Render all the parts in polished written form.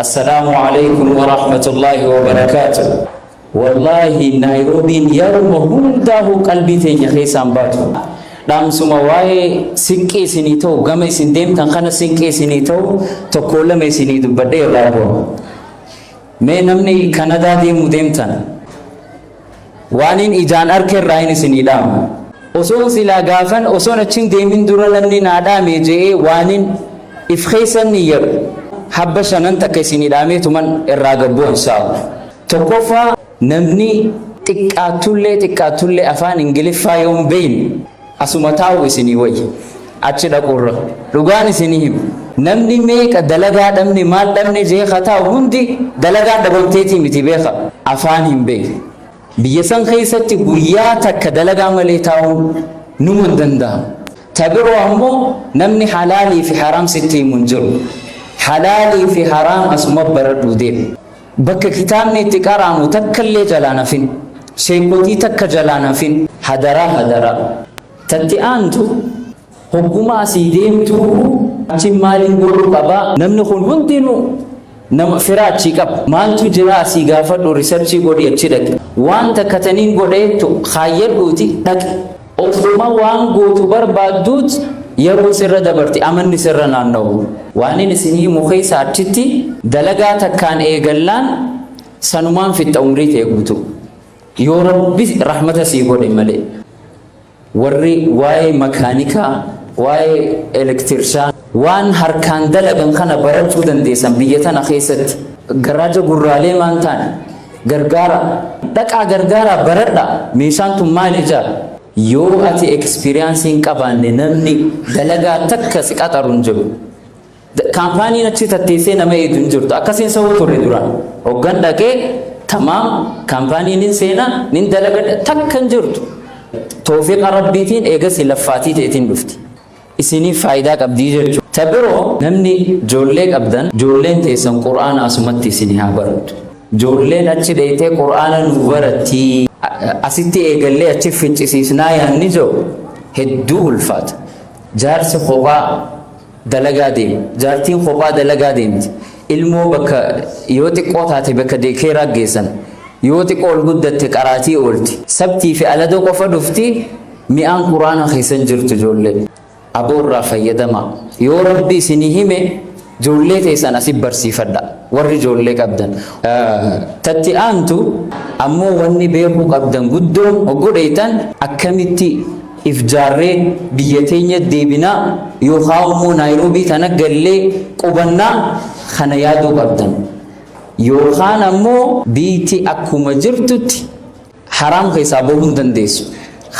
Assalaamu alaikum wa rahmatullahi wa barakaatuh. Wallaahi, Naayiroobiin yeruma hundaa'uu qalbii teenya keessaan baatu. Dhaamsuma waa'ee sinqii isinii ta'u, gama isin deemtan kana sinqii isinii ta'u tokko lama isinii dubbadhee irraa bu'a. Mee namni Kanadaa deemuu deemtan, waaniin ijaan arke irraa hin isinii dhaama. Osoon silaa gaafan osoon achin deemin dura namni naa dhaame je'ee waanin if keessan niyyadhu habba shanan takka isinii dhaamee tuman irraa gabbuu, inshaallah. Tokkoffaa, namni xiqqaattullee xiqqaattullee afaan Ingiliffaa yoo hin beekne asuma taa'u isinii wayya. Achi dhaquurra. Dhugaan isinii himu. Namni meeqa dalagaa dhabne, maal dhabne jee taa'u hundi dalagaan dhabamteetii miti, beeka. Afaan hin beekne. Biyya san keessatti guyyaa takka dalagaa malee taa'uun numa hin danda'amu. Ta biroo ammoo namni halaalii fi haraam sitti himu hin jiru. Halaalii fi haraam asuma baradhuu deemu. Bakka kitaabni itti qaraamu takka illee jalaan hafin. Sheekotii takka jalaan hafin. Hadaraa, hadaraa. Tatti aantu, hogguma asii deemtu achi maaliin godhuu qabaa? Namni kun hundinuu nama fira achii qaba. Maaltu jira asii gaafadhu, research godhi, achi dhaqi. Waan takka taniin godheettu kaayyadhuuti dhaqi. Osuma waan gootu barbaadduut yeroo sirra dabarti, amanni sirra naanna'u. Waan inni isin himu keessa, achitti dalagaa takkaan eegallaan sanumaan fixxa umrii ta'e guutuu. Yoo Rabbi rahmata sii godhe malee. Warri waa'ee makaanikaa, waa'ee elektirshaa, waan harkaan dalagan kana barachuu dandeessan biyya tana keessatti. Garaaja gurraalee maan taane gargaara. Dhaqaa gargaaraa, baradha. Meeshaan tun maal ijaa? Yoo ati experience hin qabaanne namni dalagaa takka si qaxaru hin jiru. Kaampaaniin achi tatteessee nama eedu hin jirtu. Akkasiin sa'uu turre duraan. Hoggan dhaqee tamaam kaampaaniin hin seenaa nin dalagadha, takka hin jirtu. Toofiqa Rabbiitiin eegas laffaatii ta'eetiin dhufti. Isiniif faayidaa qabdii jechuudha. Ta biroo, namni ijoollee qabdan, ijoolleen teessan Qur'aana asumatti isinii haa barattu. Ijoolleen achi dheeytee Qur'aana nu baratti. Asitti eegallee achi ficcisiisnaa yaanni jiru hedduu ulfaata. Jaarsi kophaa dalagaa deema. Jaartiin kophaa dalagaa deemti. Ilmoo bakka yoo xiqqoo taate bakka daycare geessan. Yoo xiqqoo ol guddatte qaraatii oolti. Sabtii fi aladoo qofa dhufti, mi'aan Quraana keessan jirtu ijoollee. Aboo, irraa fayyadamaa. Yoo Rabbi isinii hime ijoollee teessan asit barsiifadha. Warri ijoollee qabdan. Tatti aantu ammoo, wanni beekuu qabdan guddoon, hoggodheeytan akkamitti if jaarree biyya teenya deebinaa yookaan immoo Naayiroobii tana gallee qubannaa kana yaaduu qabdan. Yookaan ammoo biitti akkuma jirtutti haraam keessaa bahuu hin dandeessu.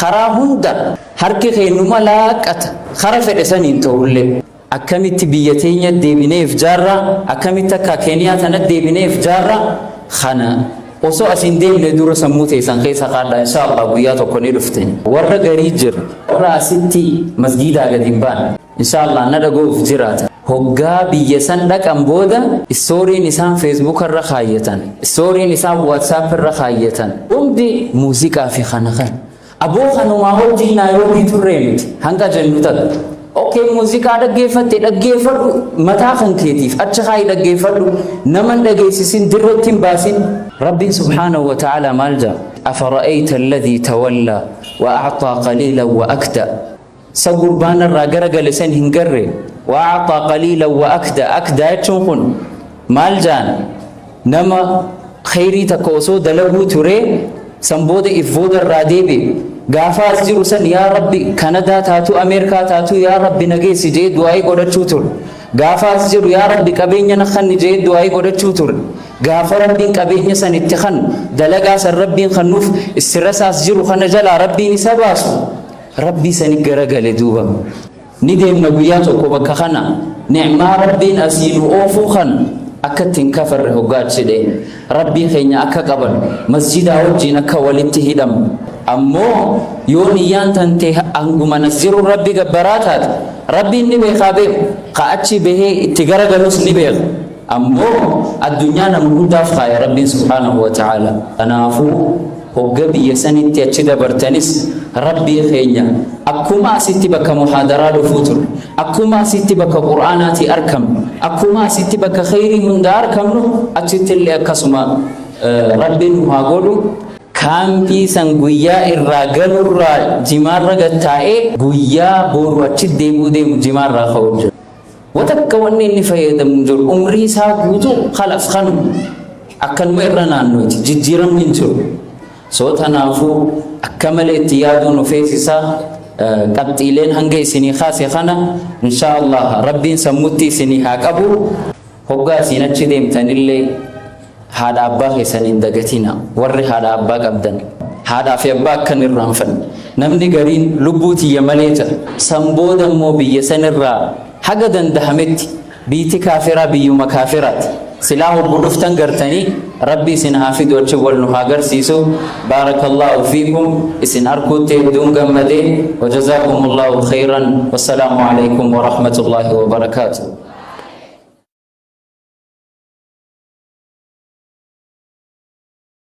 Karaa hunda harki keenyuma laaqqata, kara fedhe saniin ta'ullee. Akkamitti biyya teenya deebinee if jaarraa, akkamitti akka Keeniyaa tana deebinee if jaarraa kana osoo asiin deemne dura sammuu teessan keessa kaadhaa, insha Allah guyyaa tokko ni dhufte. Warra garii jira. Warra asitti masgiidaa gadi hin baane. Insha Allah na dhaga'uuf jiraata. Hoggaa biyya san dhaqan booda storyn isaan Facebook irra kaayyatan, storyn isaan WhatsApp irra kaayyatan hundi muuziqaa fi kana kana. Aboo, kanumaa wajjin Naayiroobii turree miti hanga jennu takka. Okay, muuziqaa dhaggeeffatte, dhaggeeffadhu, mataa kan keetiif achi kaayi dhaggeeffadhu, nama hin dhageessisin, dirratti hin baasin. Rabbiin subhaanahu wa ta'ala maal jedha? أفرأيت الذي تولى وأعطى قليلا وأكدى. Sa gurbaan irraa garagale san hin garre? وأعطى قليلا وأكدى. أكدى jechuun kun maal jaan? Nama khayrii takka osoo dalaguu ture san booda if booda irraa deebi'e. Gaafa as jiru san "Yaa Rabbi, Kanadaa taatu, Ameerikaa taatu, yaa Rabbi nageessi" jee du'aayii godhachuu ture. Gaafa as jiru "Yaa Rabbi, qabeenya na kanni" jee du'aayii godhachuu ture. Gaafa Rabbiin qabeenya san itti kan dalagaa san Rabbiin kannuuf istirasaas jiru kana jalaa Rabbiin isa baasu, Rabbii sani garagale. Duuba ni deemna guyyaa tokko bakka kana. Nicmaa Rabbiin asii nu oofuu kan akka ittiin kafarre, hoggaa achi dhee Rabbii keenya akka qaban, masjidaa wajjiin akka walitti hidhamu. Ammoo yoo niyyaan tante hanguma as jiru Rabbi gabbaraa taate, Rabbiin ni beekaa, beeku ka achi bahee itti garagalus ni beeka. Ammoo addunyaa nama hundaaf kaaya Rabbiin subhaanahu wa ta'ala. Kanaafuu Hogga biyya sanitti achi dabartanis Rabbii keenya akkuma asitti bakka muhaadaraa dhufuu turre, akkuma asitti bakka Qur'aanaatii arkamnu, akkuma asitti bakka kheyrii hundaa arkamnu, achitti illee akkasuma Rabbiin nu haa godhu. Kaampii san guyyaa irraa galurraa jimaarra gad taa'ee guyyaa boru achi deebi'uu deemu jimaarraa ka'uu jira. Watakka wanni inni fayyadamu hin jiru. Umrii isaa guutuu khalas kanuma. Akkanuma irra naannooti. Jijjiiramni hin jiru. So tanaafuu akka malee itti yaaduu nu feesisa. Qabxiileen hanga isinii kaase kana insha Allah Rabbiin sammutti isinii haa qabu. Hoggaa isin achi deemtanillee haadha abbaa keessan hin dagatina. Warri haadha abbaa qabdan. Haadhaa fi abbaa akka hin irraanfanne. Namni gariin lubbuu tiyya malee jira. San booda immoo biyya sanirraa haga dandahametti biyti kaafiraa biyyuma kaafiraati. Silaa hoggu dhuftan gartanii Rabbi isin haa fidu, achi wal nu haa garsiisu. Baarakallaahu fiikum, isin arkuutti hedduun gammade. Wajazaakumullahu khayran, wassalaamu alaykum warahmatullaahi wabarakaatuh.